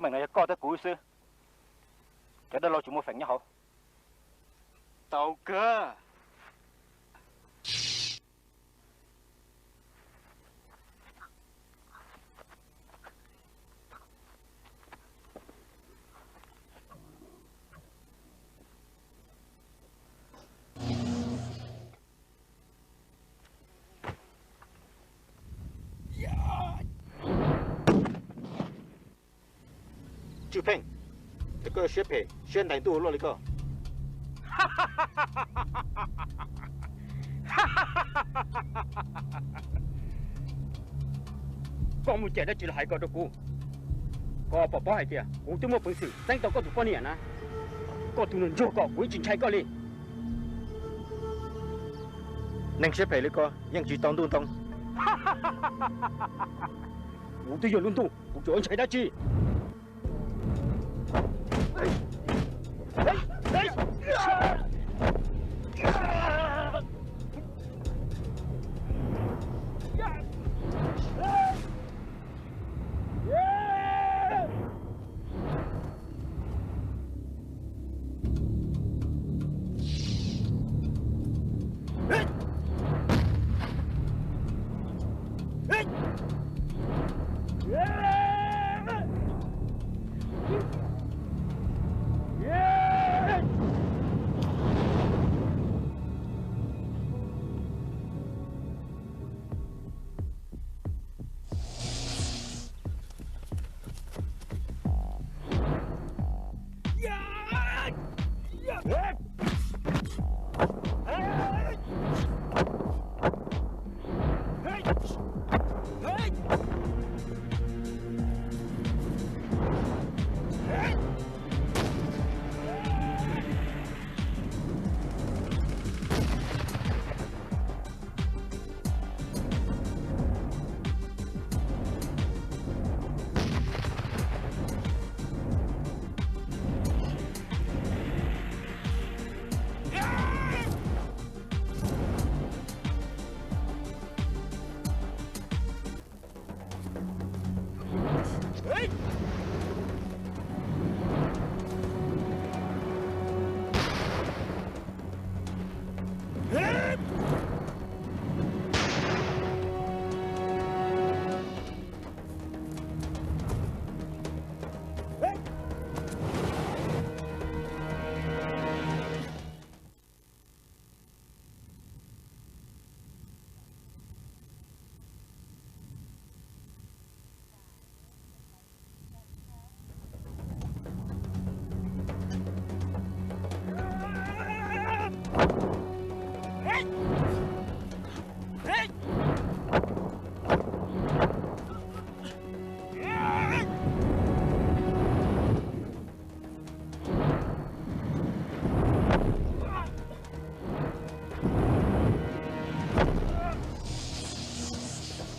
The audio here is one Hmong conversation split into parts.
Meem no yog koj thiab kuv xwb, cov dab laug tsis muaj feem nyob hauv. Tau kawg. Tswj Pheej, cas koj siab phem siab ntais ntuj luaj li koj? Koj muaj cai dab tsi los hais ko rau kuv? Koj puas paub hais tias kuv twb muaj peev xwm txeeb tau koj tus poj niam na. Koj tus nraug ntsuag ko, kuv yeej tsis ntshai koj li. Neeg siab phem li koj yeej tsis tau ntuj ntoo. Kuv twb yog lub ntuj, kuv tsuas ntshai dab tsi?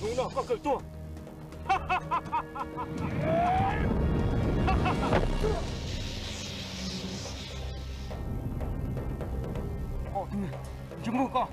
Hnub no koj kawm tuag. Tsis muaj koj.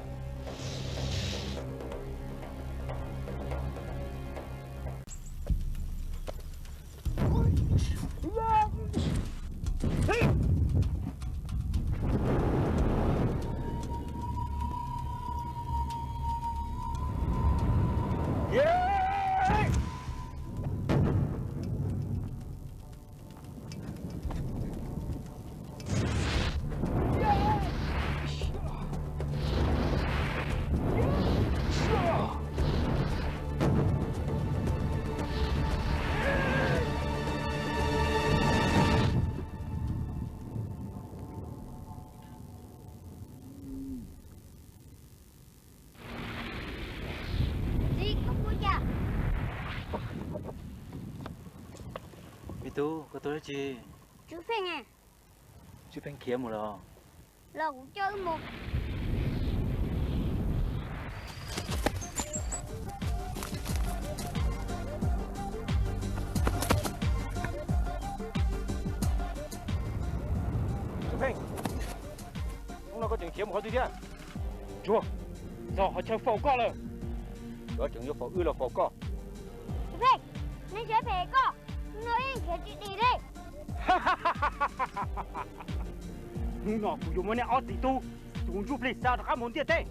Txiv, koj pw cas? Me tub, koj tuaj dab tsi? Tswv Pheej. Tswv Pheej khiav mus los? Los kuv coj wb mus. Tswv Pheej, hnub no koj tseem khiav mus qhov twg thiab? Ntsuag, txog qhov chaw faus koj lawm. Xyov tseem yuav faus wb los faus koj. Tswv Pheej, neeg siab phem koj, No yeej khiav tsis dim li. Hnub no kuv yuav muab nej ob txiv tub tus ntsuj plig xa rov qab mus ntiaj teb.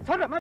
Txhob ram